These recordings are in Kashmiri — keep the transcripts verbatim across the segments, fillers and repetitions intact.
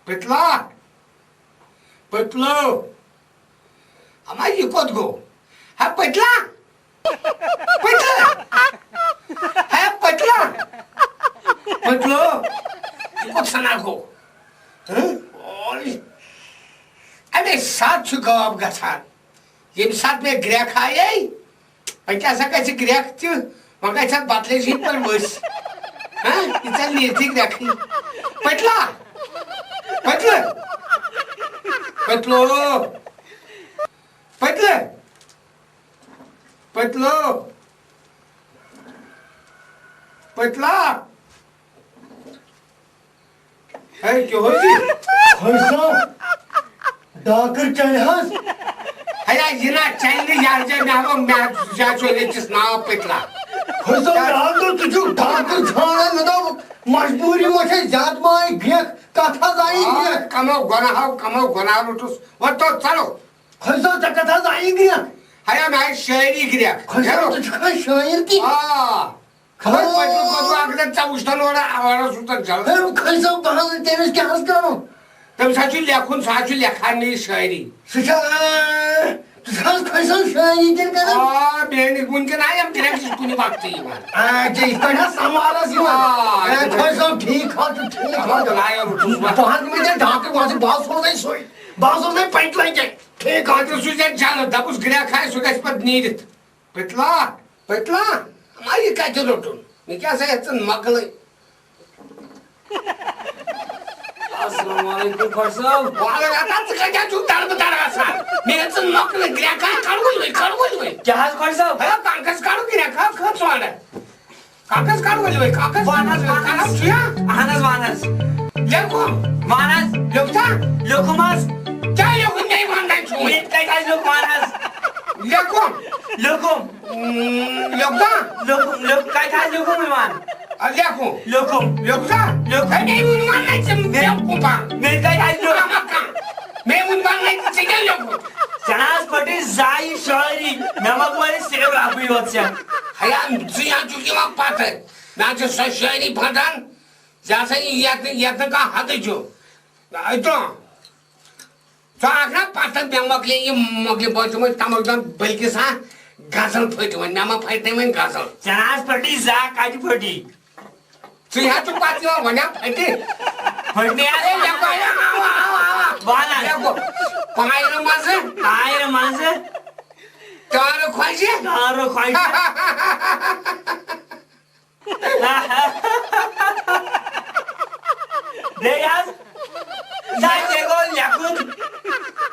پٔتلہ، پٔتلو، اما یہِ کوٚت گوٚو؟ ہے پٔتلہ، پٔتلہ، ہے پٔتلہ، پٔتلو، یہِ کوٚت سنا گوٚو؟ ہہ؟ اوے، اَمے ساتہٕ چھُ غٲب گژھان۔ ییٚمہِ ساتہٕ مےٚ گرٛٮ۪کھ آیے، وۄنۍ کیٛاہ سا گژھِ گرٛٮ۪کھ تہِ، وۄنۍ گژھِ اَتھ بتلہِ سٕنٛدۍ پٲٹھۍ ؤسۍ۔ ہہ؟ یہِ ژَلہِ نیٖرتھٕے گرٛٮ۪کھٕے۔ پٔتلہ، پٔتلہٕ، پٔتلو، پٔتلہٕ، پٔتلو، پٔتلہ۔ ہے، کیٛاہ حظ چھُ؟ خۄش صٲب، ڈاکر چلہِ حظ؟ ہے، یہِ نا چلہِ نہٕ، یہِ حظ چھِ مےٚ ووٚن، مےٚ حظ چھُ أکِس ناو پٔتلہ۔ خۄش صٲب، مےٚ حظ دوٚپ، ژٕ چھُکھ ڈاکر ژھانٛڈان، مےٚ دوٚپ، مجبوٗری ما چھےٚ زیادٕ ما آیہِ گرٛٮ۪کھ، کَتھ حظ آیہِ آ، گرٛٮ۪کھ؟ کَمو گۄناہو، کَمو گۄناہ روٚٹُس، وۄنۍ تو ژَلو۔ خۄش صٲب، ژےٚ کَتھ حظ آیہِ گرٛٮ۪کھ؟ ہے، مےٚ آیہِ شٲعری گرٛٮ۪کھ۔ خۄش صٲب، ژٕ چھُکھ حظ شٲعر تہِ؟ آ۔ خبر پٔتِم کٔژ اکھ رٮ۪تھ ژےٚ وٕچھتن اورٕ، اورٕ اوسُس تَتھ جلد۔ ہے، خۄش صٲب، بہٕ حظ، تٔمِس کیٛاہ حظ کَرُن؟ تٔمِس حظ چھُ لیکھُن، سُہ حظ چھُ لیکھان مےٚ یہِ شٲعری۔ سُہ چھا، اۭں، ژٕ چھُکھ حظ خۄش صٲب شٲعری تہِ کَران؟ آ، میٛٲنِس وٕنکٮ۪ن آے یِم کرٛٮ۪کھ، سُہ چھُ کُنہِ وقتہٕ یِوان۔ آ، ژےٚ یِتھ پٲٹھۍ حظ سنوارس یِوان۔ آ، ہے، خۄش صٲب، ٹھیٖک حظ چھُ، ٹھیٖک حظ چھُ۔ بلاے اوٚن روٚٹُس بہٕ۔ بہٕ حظ دِمہٕ ژےٚ ڈاکٹر، بہٕ حظ، بہٕ حظ سوزَے سُے۔ بہٕ حظ سوزَے پٔتۍ لَٹہِ۔ ٹھیٖک حظ چھُ، سُہ چھُ چلو، دَپُس گرٛٮ۪کھ آسہِ، سُہ گژھِ پَتہٕ نیٖرِتھ۔ پٔتلہ، پٔتلہ، اَما یہِ کَتہِ روٚٹُن؟ یہِ کیٛاہ سا یَتھ ژٕ مۄکلٕے؟ السلام علیکم، خۄش صٲب۔ وعلیکم السلام، ژٕ کَتہِ حظ چھُکھ دَربہٕ دَر آسان؟ مےٚ یَتھ ژٕ مۄکلٕے، گرٛٮ۪کھ ہا کَڑوٕے وۄنۍ، کَڑوٕے وۄنۍ۔ کیٛاہ حظ، خۄش صٲب؟ ہے، کَنٛگَس کَڑو گرٛٮ۪کھ ہا، کھٔژ وَنٛڈٕ۔ کاغذ کَڑ ؤلِو وۄنۍ، کاغذ۔ وَن حظ، وَن حظ۔ کَران چھُ یا؟ اَہَن حظ، وَن حظ۔ لیکھُن۔ وَن حظ۔ لیوٚکھتا؟ لیوٚکھُم حظ۔ کیٛاہ لیوٚکھُن؟ مےٚ وَن نَے چھُ وۄنۍ۔ ییٚتہِ کَتہِ حظ لیوٚکھ؟ وَن حظ۔ لیکھُن۔ لیوٚکھُم۔ لیوٚکھتا؟ لیوٚکھُم، لیوٚکھ-، کَتہِ حظ لیوٚکھُم وۄنۍ وَن؟ آ، لیکھُن۔ لیوٚکھُم۔ لیوٚکھتا؟ لیوٚکھ-، ہے، مےٚ ووٚن وَن نَے ژےٚ، مےٚ لیوٚکھ کوٗتاہ؟ مےٚ کَتہِ حظ لیوٚکھ؟ مےٚ ووٚن وَن نَے ژےٚ، ژےٚ کیٛاہ لیوٚکھُن؟ ژےٚ نہ حظ پھٔٹٕے زانٛہہ یہِ شٲعری، مےٚ ما گوٚو یہِ صرف رَبٕے یوت ژےٚ۔ ہیا، ژٕ یا چھُکھ یِوان پَتھَر۔ مےٚ حظ چھِ سۄ شٲعری پھٹان، یہِ ہسا یہِ یَتھ نہٕ، یَتھ نہٕ کانٛہہ حدٕے چھُ۔ اَتہِ ترٛاو۔ ژٕ اَکھ نا پَتھَر، مےٚ مۄکلے یہِ، مۄکلے، بہٕ حظ چھُس وۄنۍ تَمَکھ دَپان، بٔلکہِ سا غزل پھٔٹۍ وۄنۍ، مےٚ ما پھَٹنَے وۄنۍ غزل۔ ژےٚ نہ حظ پھٔٹٕے زانٛہہ، کَتہِ پھٔٹٕے؟ ژٕ حظ چھُکھ پَتہٕ یِوان وۄنۍ ہا پھٔٹہِ۔ پھٔٹنٕے حظ۔ ہے، مےٚ گوٚو، اَوا، اَوا، اَوا، اَوا۔ وَن حظ۔ مےٚ گوٚو۔ پایرٕ منٛزٕ۔ پایرٕ منٛزٕ۔ تارٕ کھۄجہِ۔ تارٕ کھۄجہِ۔ بیٚیہِ حظ؟ نہ، ژےٚ گوٚو لیکھُن۔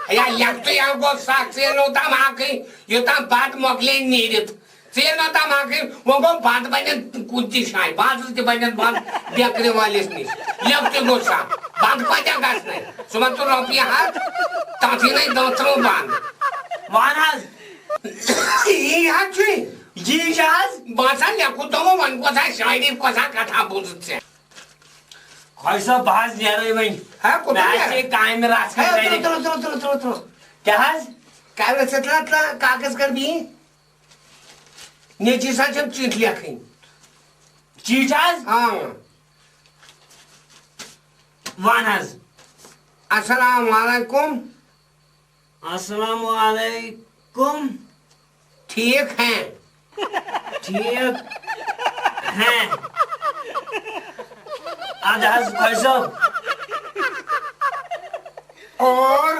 ہے، لیکھتُے ہا گوٚو سخ، ژٕ ییٚلہِ نہٕ اوٚتام ہاکھٕے، یوٚتام بَتہٕ مۄکلے نیٖرِتھ۔ ژٕ ییٚلہِ نہٕ اوٚتام ہاکھٕے، وۄنۍ گوٚو بَتہٕ بَنن کُنہِ تہِ جایہِ، بازرٕ تہِ بَنن بنٛد بیکری وٲلِس نِش۔ لیکھتُے گوٚو سخ، بَنٛد کۭتیٛاہ گژھنَے؟ سُہ وَن ژٕ رۄپیہِ ہَتھ، تَتھ یی نَے دَہ تٕرٛہ بنٛد۔ وَن حظ۔ یی حظ چھُے۔ یی چھِ حظ۔ بہٕ ہسا لیکھُن تِمو، وۄنۍ کۄس ہا شٲعری، کۄس ہا کتھا بوٗزُتھ ژےٚ؟ خۄش صٲب، بہٕ حظ نیرے وۄنۍ۔ ہے، کوٚت مےٚ حظ نیرٕ؟ چھے کامہِ رژھ ہے، کھنٛڈ گرِ۔ تُل، تُل، تُل، تُل، تُل، تُل۔ کیٛاہ حظ؟ کر ژٕ ترٛا، ترٛا، کاغذ کر بیٚیہِ۔ نیٚچوِس حظ چھَم چِٹھۍ لیکھٕنۍ۔ چِٹھۍ حظ؟ آ۔ وَن حظ۔ السلام علیکم۔ السلام علیکم۔ ٹھیک ہیں۔ ٹھیک ہیں۔ اَدٕ حظ، خۄش صٲب۔ اور؟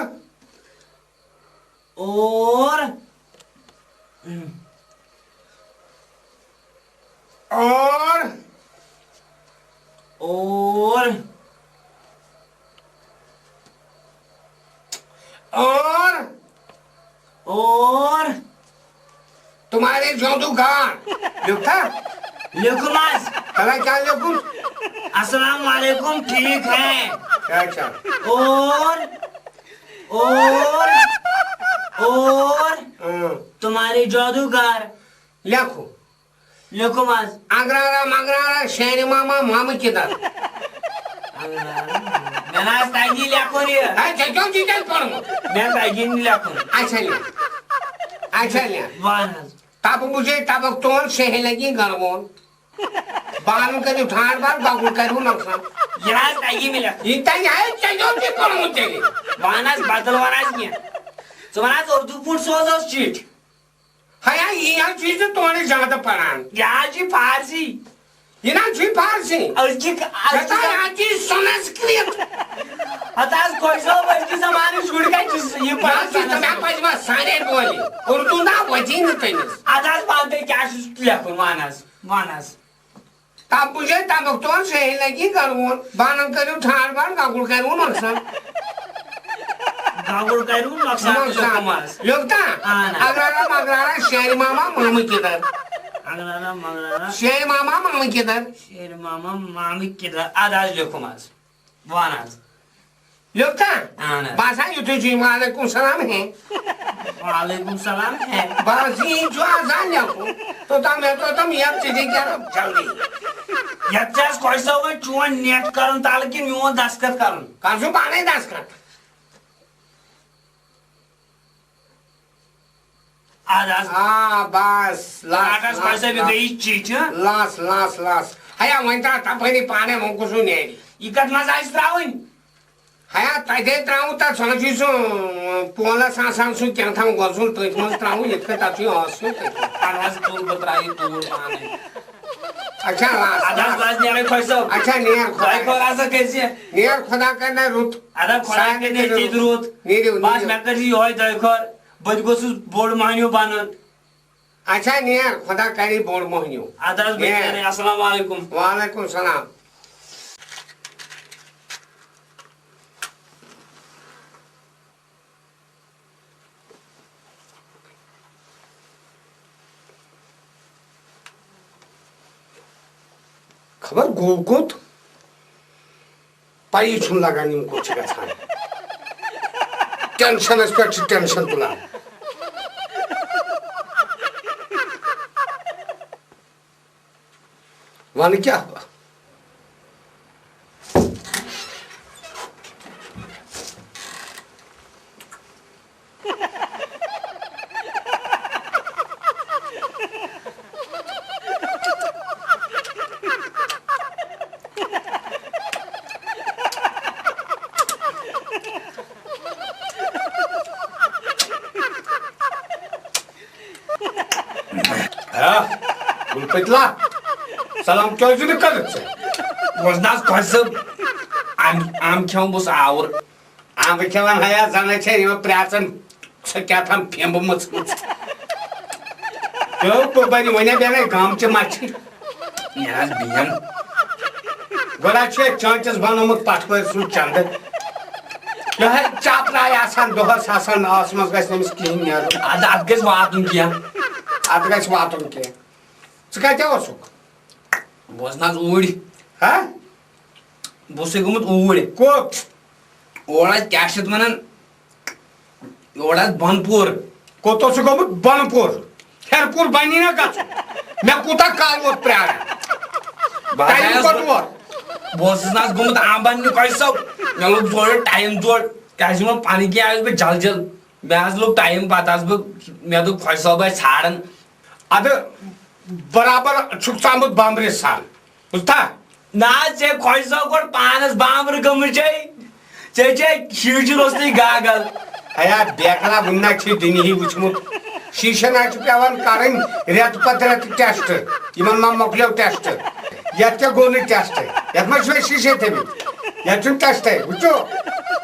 اور؟ اور؟ اور؟ اور؟ اور؟ تمہارے جادوگر۔ لیکھا؟ لیکھُم حظ۔ تَلہ کیٛاہ لیکھُن؟ السلام علیکم، ٹھیک ہے۔ اچھا۔ اور؟ اور؟ اور؟ ہاں۔ تمہارے جادوگر۔ لیکھو۔ لیکھُم حظ۔ انگرارا منگرارا شیر ماما مامہٕ کِدھر؟ مےٚ نہ حظ تَگہِ نہٕ لیکھُن یہِ۔ ہے، ژےٚ کیٛاہ چھُے تیٚلہِ پوٚرمُت؟ مےٚ تَگہِ نہٕ لیکھُن۔ اچھا لیکھ۔ اچھا لیکھ۔ وَن حظ۔ تب مجھے تبک تون شہ لگی گروون۔ بانن کٔرِو ٹھانڈ بار، گۄگُل کَرِوٕ نۄقصان۔ یہِ نہ حظ تَگی مےٚ لیکھُن۔ یہِ تَگہِ ہے، ژےٚ کیٛاہ اوسُے پوٚرمُت تیٚلہِ؟ وَن حظ، بدل وَن حظ کینٛہہ۔ ژٕ وَن حظ، اردو پٲٹھۍ سوزہوس چِٹھۍ۔ ہیا، یہِ حظ چھُے ژٕ تورٕ زیادٕ پَران۔ یہِ حظ چھِ فارسی۔ یہِ نہ حظ چھُے فارسی۔ أزکہِ، یہِ أزکہِ ہسا زم-، یہِ حظ چھُے سنسکرت۔ ہتہٕ حظ، خۄش صٲب، أزکہِ زمانٕکۍ شُرۍ کَتہِ چھِ یہِ یہِ پَران حظ چھُے تۄہہِ سنسکرت؟ پَزِ ما سارے بولہِ؟ اردو نہ وۄتھی نہٕ تٔمِس۔ اَدٕ حظ، وَن تہٕ کیٛاہ چھُس لیکھُن، وَن حظ، وَن حظ۔ تب مجھے تمکتون سے لگی کرون، بانن کٔرِو ٹھانڈ بانڈ، گۄگُل کَرِوٕ نۄقصان۔ گۄگُل کَرِوٕ نۄقصان، نۄقصان۔ لیوٚکھُم حظ۔ لیوٚکھتا؟ اہن حظ۔ اگرارا مگرارا شیر ماما مامہٕ کِدھر؟ اگرارا مگرارا۔ شیر ماما مامہٕ کِدھر؟ شیر ماما مامہٕ کِدھر؟ اَدٕ حظ لیوٚکھُم حظ۔ وَن حظ۔ لیوٚکھا؟ اہن حظ۔ باسان یُتھُے چھُ یہِ وعلیکم سلام ہے۔ وعلیکم سلام ہے۔ بس یی چھُ آسان لیکھُن۔ توٚتام مےٚ توٚتام یَتھ ژٕ دِ کیٛاہ جلدی۔ یَتھ چھِ اَسہِ خۄش صٲب وۄنۍ چون نیٹ کَرُن تَلہٕ کِنہٕ میون دستخط کَرُن؟ کَر ژٕ پانَے دستخط۔ اَدٕ حظ۔ آ، بس، لس، پلاٹس لس، پٮ۪ٹھ سا لس۔ بیٚیہِ چِٹھۍ، ہاں؟ لس، لس، لس۔ ہیا، وۄنۍ ترٛاو تپٲری پانے، وۄنۍ کُس ہیوٗ نیرِ؟ یہِ کتھ منٛز آسہِ ترٛاوٕنۍ؟ ہیا، تتے ترٛاوُن تتھ، سُہ چھُے سُہ، پولس آسان سُہ کیٛاہ تام وۄزُل، تٔتھۍ منٛز ترٛاوُن، یِتھ کٔنۍ تتھ چھُے ٲس سُہ تٔتھۍ منٛز۔ اَدٕ حظ، تُل بہٕ ترٛاوٕ یہِ توٗرۍ پانے۔ اچھا، لس، اَدٕ حظ، لس۔ بہٕ حظ نیرے خۄش صٲب۔ اچھا، نیر خۄداے۔ دۄیہِ خٲر ہسا کٔرۍ زِ۔ نیر خۄدا کرِ نہ رُت۔ اَدٕ حظ، خۄداے سارنٕے کٔرِنَے کٔرِو تیٚتہِ رُت۔ رُت۔ نیٖرِو، بس، نیٖرِو۔ مےٚ کٔرۍ زِ یِہوٚے دۄیہِ خٲر۔ بہٕ تہِ گوٚژھُس بوٚڑ مۄہنیو بنُن۔ اچھا، نیر، خۄدا کَرِ بوٚڑ مۄہنیو۔ اَدٕ حظ، بہٕ نیر۔ نیرٕ۔ السلام علیکم۔ وعلیکم السلام۔ خبر گوٚو کوٚت؟ پَیی چھُنہٕ لگان یِم کوٚت چھِ گژھان۔ ٹینشنس پٮ۪ٹھ چھِ ٹینشن تُلان۔ وَنہٕ کیٛاہ؟ ہا، گُل پٔتلا، سلام کیٛازِ نہٕ کٔرٕتھ ژےٚ؟ بوز نہ حظ خۄش صٲب، امہِ، امہِ کھیوٚم بہٕ سُہ آوُر۔ امبہٕ کھٮ۪وان ہیا زنہٕ چھےٚ یِمن پرٛیژن سۄ کیٛاہ تام پھیمبہٕ مٕژمٕژ۔ تہٕ قربانی وۄنۍ بیٚنے گامچہِ مَچھِ۔ یہِ حظ بِہِم۔ گۄڈٕ حظ چھُ ییٚتہِ چٲنٛٹِس بنومُت پٹھوٲرۍ سُنٛد چندٕ۔ یِہوٚے چاپراے آسان دۄہس آسان ناوَس منٛز گژھِ نہٕ أمِس کِہیٖنۍ نیرُن۔ اَدٕ اَتھ گژھِ واتُن کینٛہہ۔ اَتھ گژھِ واتُن کینٛہہ۔ ژٕ کَتہِ اوسُکھ؟ بہٕ اوسُس نہ حظ اوٗرۍ۔ ہا؟ بہٕ اوسُس گوٚمُت اوٗرۍ۔ کوٚت؟ اور حظ کیٛاہ چھِ اَتھ وَنان؟ یور حظ بۄنہٕ پوٗر۔ کوٚت اوسُکھ گوٚمُت؟ بۄنہٕ پوٗر۔ ہیٚرٕ پوٗر بَنی نا گژھُن؟ مےٚ کوٗتاہ کال ووت پرٛاران؟ بہٕ حظ ٹایم آیوس کوٚت گوٚمُت، ووت؟ بہٕ اوسُس نہ حظ گوٚمُت آمبَن نہِ خۄش صٲب۔ مےٚ لوٚگ تھوڑا ٹایم تور، کیٛازِ ووٚن پَنٕنۍ کِنۍ آیوس بہٕ جل جل۔ مےٚ حظ لوٚگ ٹایم، پَتہٕ حظ بہٕ، مےٚ دوٚپ خۄش صٲب آسہِ ژھانٛڈان۔ اَدٕ برابر چھُکھ ژٕ آمُت بامبرِ سان۔ بوٗزتھا؟ نہ حظ، ژےٚ خۄش صٲب گۄڈٕ پانَس بامبرٕ گٔمٕژ چھے۔ ژےٚ چھے شیٖشہِ روٚستُے گاگل۔ ہیا، بیکلا وُنہِ نہ چھُے دُنیاہٕے وُچھمُت۔ شیٖشن حظ چھُ پٮ۪وان کَرٕنۍ رٮ۪تہٕ پتہٕ رٮ۪تہٕ ٹیسٹ۔ یِمن ما مۄکلیو ٹیسٹ؟ یَتھ کیٛاہ گوٚو نہٕ ٹیسٹ؟ یَتھ ما چھُ اَسہِ شیٖشے تھٲومٕتۍ؟ یَتھ چھُنہٕ ٹیسٹے۔ وٕچھِو،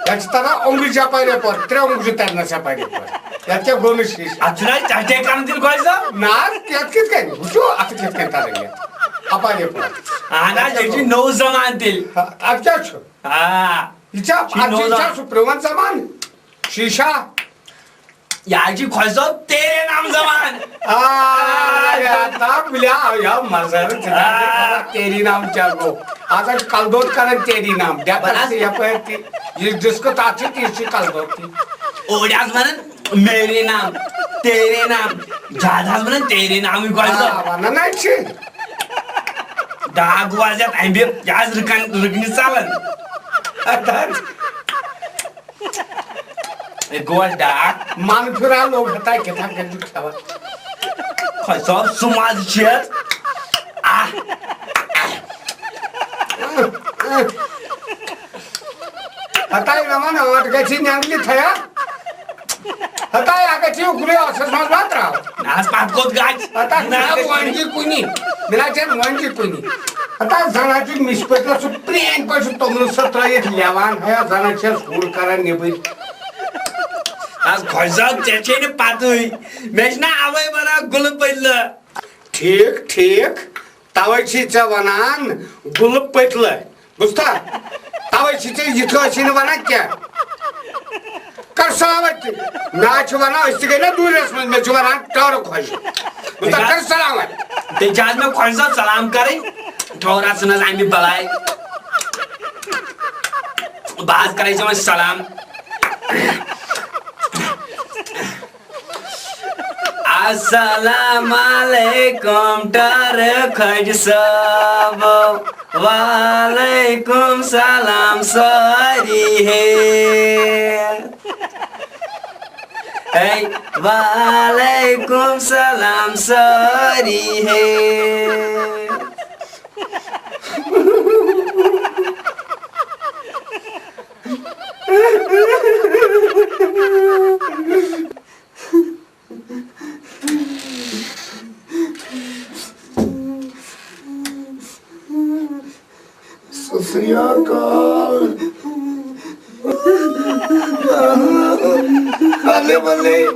یَتھ چھِ تَران اوٚنٛگُج یَپٲرۍ یَپٲرۍ، ترٛےٚ اوٚنٛگجہِ تَرنَس یَپٲرۍ یَپٲرۍ۔ یَتھ کیٛاہ گوٚو نہٕ شیٖشہِ؟ اَتھ چھُنہٕ اَسہِ ٹیسٹے کَرُن تیٚلہِ خۄش صٲب؟ نہ حظ، یَتھ کِتھ کَنۍ؟ وٕچھِو، اَتھ کِتھ کَنۍ تَران یَتھ؟ اَپٲرۍ یَپٲرۍ۔ اَہَن حظ، یہِ چھُ نوٚو زمانہٕ تیٚلہِ۔ ہا، اَدٕ کیٛاہ چھُ؟ آ۔ یہِ چھا، یہِ چھُ اَتھ نوٚو چھُ، یہِ چھا زمانہٕ۔ سُہ پرٛون زمانہٕ؟ شیٖشا؟ یہِ حظ چھُ خۄش صٲب تیرے نام زمانہٕ۔ آ، یا تا بُلیا، یا مزٕ۔ آ۔ تیری نام کیٛاہ گوٚو؟ آز حظ چھُ کلہٕ دود کران تیری نام۔ ڈٮ۪کس بس۔ تہِ یپٲرۍ تہِ۔ یُس ڈِسکہٕ تَتھ چھُ، تِژھ چھِ کلہٕ دود تہِ۔ اوڑ حظ ونان میری نام، تیرے نام۔ زیادٕ حظ ونان تیرے نامٕے خۄش صٲب۔ آ، ونان حظ چھِ۔ ڈاک گوٚو حظ یتھ امہِ، یہِ حظ رٕکن، رٕکنہِ ژلان۔ اَدٕ حظ۔ ہے، گوٚو اَسہِ ڈاکھ۔ من پھِران لوٚگ ہتا کِتھا کٔنۍ چھُ کھٮ۪وان۔ خۄش صٲب، سُہ مَزٕ چھُ یَتھ۔ آہ، ہتاے مےٚ وَن، ٲنٛٹ گژھِ نٮ۪نٛگلہِ تھیا۔ ہتاے اگر ژےٚ اُکنُے ٲسَس منٛز ما ترٛاو۔ نہ حظ، پتہٕ کوٚت گژھِ؟ ہتا نہ، وۄنۍ دِ کُنی۔ مےٚ نہ چھَنہٕ وۄنۍ دِ کُنی۔ ہتا زَنہٕ چھُ مِسۍ پٲٹھۍ سُہ پرٛٲنۍ پٲٹھۍ سُہ توٚملہٕ سۭتۍ ترٛٲیِتھ لٮ۪وان ہیا، زَنہٕ چھَس ہُر کران نیٚبٕرۍ۔ از خۄش صٲب، ژےٚ چھے نہٕ پتہٕے۔ مےٚ چھِنہ اَوَے وَنان گُلہٕ پٔتلہٕ۔ ٹھیٖک، ٹھیٖک۔ توے چھی ژےٚ ونان گُلہٕ پٔتلہٕ۔ بوٗزتھا؟ توے چھی ژےٚ یہِ تہِ ٲسی نہٕ ونان کینٛہہ۔ کر سلام اَتہِ۔ مےٚ حظ چھِ ونان، أسۍ تہِ گٔے نہ دوٗرِس منٛز، مےٚ چھِ ونان ٹٲرٕ خۄش۔ بوٗزتھا؟ کر سلام اَتہِ۔ تیٚلہِ چھِ آز مےٚ خۄش صٲب سلام کرٕنۍ۔ ٹھوٚر آسُن حظ اَمہِ بلاے۔ بہٕ حظ کرے ژےٚ وۄنۍ سلام۔ السلام علیکم ٹرک حج صٲب۔ وعلیکم سلام سٲری ہے۔ ہے، وعلیکم سلام سٲری ہے۔ ستھ سری اکال۔ بلے بلے۔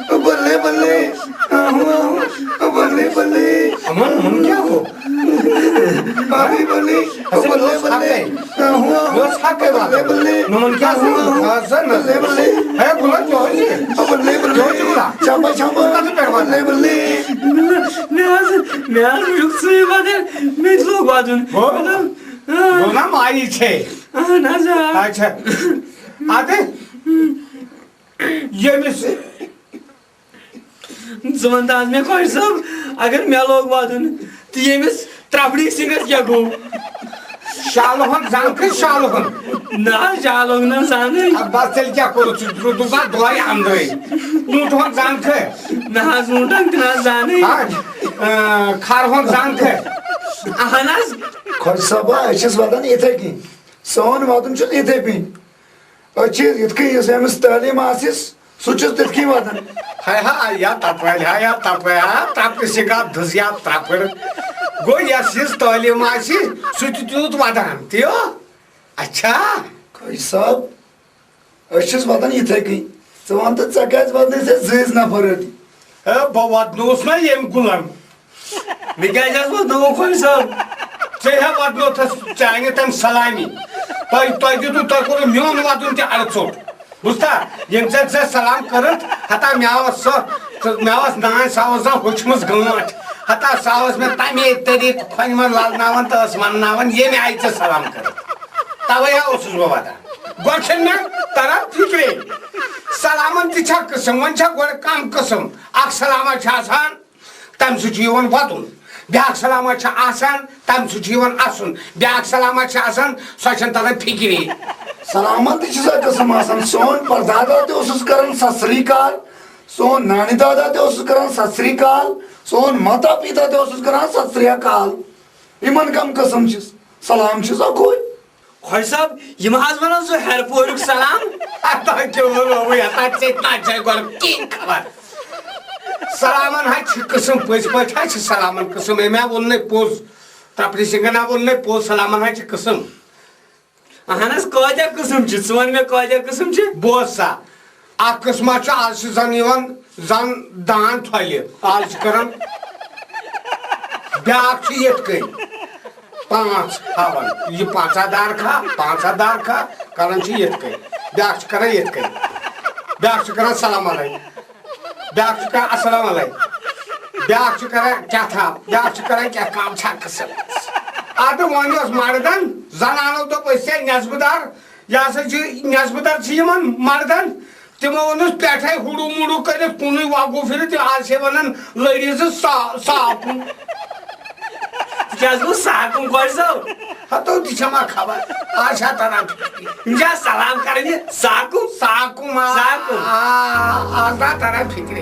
بلے بلے۔ بلے بلے۔ امن، امن کیا ہو؟ بلے بلے۔ اچھا، بلے بلے۔ مےٚ اوس حقے وَنُن۔ نوٗن کیٛاہ اوس؟ آ، زَن نہ۔ ہے، بہٕ لَگہٕ یورٕ یہِ۔ کیٛاہ اوس یہِ وَنان؟ چَمبا، چَمبا۔ کَتھ پٮ۪ٹھ وَنان؟ مےٚ حظ، مےٚ حظ وٕچھُکھ ژٕے وَدان، مےٚ تہِ لوٚگ وَدُن۔ گوٚو؟ مطلب، آ۔ گوٚو نا مایی چھے؟ اَہَن حظ، آ۔ اچھا۔ اَدٕ ییٚمِس ژٕ وَن تہٕ حظ مےٚ خۄش صٲب، اگر مےٚ لوگ وَدُن تہٕ ییٚمِس ترٛپھڑی سِنگَس کیٛاہ گوٚو؟ شالہٕ ہن زنٛگ کھٔتۍ، شالہٕ ہن۔ نہ حظ، شالہٕ ہن نہ زنٛگٕے۔ اَدٕ بَس تیٚلہِ کیٛاہ کوٚرُتھ ژٕ؟ درٛو-، دوٚپمَس دۄہَے اَنٛدرَے۔ اوٗنٛٹ ہن زنٛگ کھٔتۍ۔ نہ حظ، اوٗنٛٹَن تہِ نہ حظ زنٛگٕے۔ آ، آ، کھَر ہن زنٛگ کھٔتۍ۔ اَہَن حظ۔ خۄش صٲبا، أسۍ چھِس وَدان یِتھَے کٔنۍ۔ سون وَدُن چھُ یِتھَے کٔنۍ۔ أسۍ چھِ یِتھ کٔنۍ یُس أمِس تعلیٖم آسٮ۪س، سُہ چھُس تِتھ کٔنۍ وَدان۔ ہاے ہاے، یا تَپٲرۍ، ہاے یا تَپٲرۍ، ہا، تَپہٕ سِنگا دٔز یا ترٛپٕر۔ گوٚو، یَس یِژھ تعلیٖم آسہِ، سُہ تہِ تیوٗت وَدان، تیو؟ اچھا۔ خۄش صٲب، أسۍ چھِس وَدان یِتھَے کٔنۍ۔ ژٕ وَن تہٕ، ژےٚ کیٛازِ وَدنَے ژےٚ زٕٲزۍ نفر أتی؟ ہے، بہٕ وَدنووُس نا ییٚمۍ غلام۔ مےٚ کیٛازِ حظ ووٚن نوٚو خۄش صٲب؟ ژےٚ ہا وَدنوتھَس چانہِ تَمہِ سلامی۔ تۄہہِ، تۄہہِ دیُتوٕ، تۄہہِ کوٚروٕ میون وَدُن تہِ اَڑٕ ژوٚٹ۔ بوٗزتھا؟ ییٚمہِ ساتہٕ ژےٚ سلام کٔرٕتھ، ہتا مےٚ ٲس سۄ، مےٚ ٲس نانۍ، سۄ ٲس زَن ہوٚچھمٕژ گٲنٛٹھ۔ ہتا سۄ ٲس مےٚ تَمے طریٖقہٕ کھۄنہِ منٛز لَلناوان تہٕ ٲس وَنناوان، ییٚمہِ آیہِ ژےٚ سلام کٔرٕتھ۔ تَوَے ہا اوسُس بہٕ وَدان۔ گۄڈٕ چھَنہٕ مےٚ تَران فِکرے۔ سلامَن تہِ چھا قٕسٕم؟ وۄنۍ چھا گۄڈٕ کَم قٕسٕم۔ اَکھ سلامہ چھِ آسان، تَمہِ سۭتۍ چھُ یِوان وَدُن۔ بیٛاکھ سلامہ چھِ آسان، تَمہِ سۭتۍ چھُ یِوان اَسُن۔ بیٛاکھ سلامہ چھِ آسان، سۄ چھَنہٕ تَران فِکرے۔ سلامت تہِ چھِ سۄ قٕسٕم آسان۔ سون پردادا تہِ اوسُس کران ست سری اکال، سون نانہِ دادا تہِ اوسُس کران ست سری اکال، سون ماتا پیتا تہِ اوسُس کران ست سری اکال۔ یِمن کم قٕسٕم چھِس؟ سلام چھُس اکُے۔ خۄش صٲب، یِم حظ وَنان سُہ ہیرٕ پوریُک سلام۔ ہتا کیٛاہ وَنو بہٕ یَتھ؟ اَتھ ژےٚ تہِ نہ چھےٚ گۄڈٕ کِہیٖنۍ خبر۔ سلامن حظ چھِ قٕسٕم، پٔزۍ پٲٹھۍ حظ چھِ سلامن قٕسٕم۔ أمۍ ہا ووٚن نَے پوٚز، ترٛپرِ سنگھن ہا ووٚن نَے پوٚز، سلامن حظ چھِ قٕسٕم۔ اَہن حظ، کٲتیٛاہ قٕسٕم چھِ؟ ژٕ وَن مےٚ، کٲتیٛاہ قٕسٕم چھِ؟ بوز سا، اَکھ قٕسما چھُ، آز چھِ زَن یِوان زَن دان تھۄلہِ، آز چھِ کران۔ بیٛاکھ چھُ یِتھ کٔنۍ، پانٛژھ ہاوان، یہِ پانٛژاہ دار کھا، پانٛژاہ دار کھا، کران چھِ یِتھ کٔنۍ۔ بیٛاکھ چھُ کران یِتھ کٔنۍ، بیٛاکھ چھُ کران سلام علیکم، بیٛاکھ چھُ کران السلام علیکم، بیٛاکھ چھُ کران کیٛاہ تھام، بیٛاکھ چھُ کران کیٛاہ کام چھا قٕسم۔ اَدٕ وۄنۍ اوس مردن، زنانو دوٚپ أسۍ چھِ نٮ۪صبہٕ دار، یہِ ہسا چھِ نٮ۪صبہٕ دار چھِ یِمن مردن، تِمو اوٚنُس پٮ۪ٹھَے ہُڑُو مُڑُو کٔرِتھ کُنُے وَگُو پھِرِتھ، تِم آز چھِ وَنان لٔڑِو زٕ سا-، ساکُن۔ تِکیٛازِ گوٚو ساکُن خۄش صٲب؟ ہَتو تہِ چھَما خبر، آز چھا تَران فِکرِ؟ یِم چھا سلام کَران یہِ ساکُن؟ ساکُن، آ۔ ساکُن۔ آ، آز نا تَران فِکرِ۔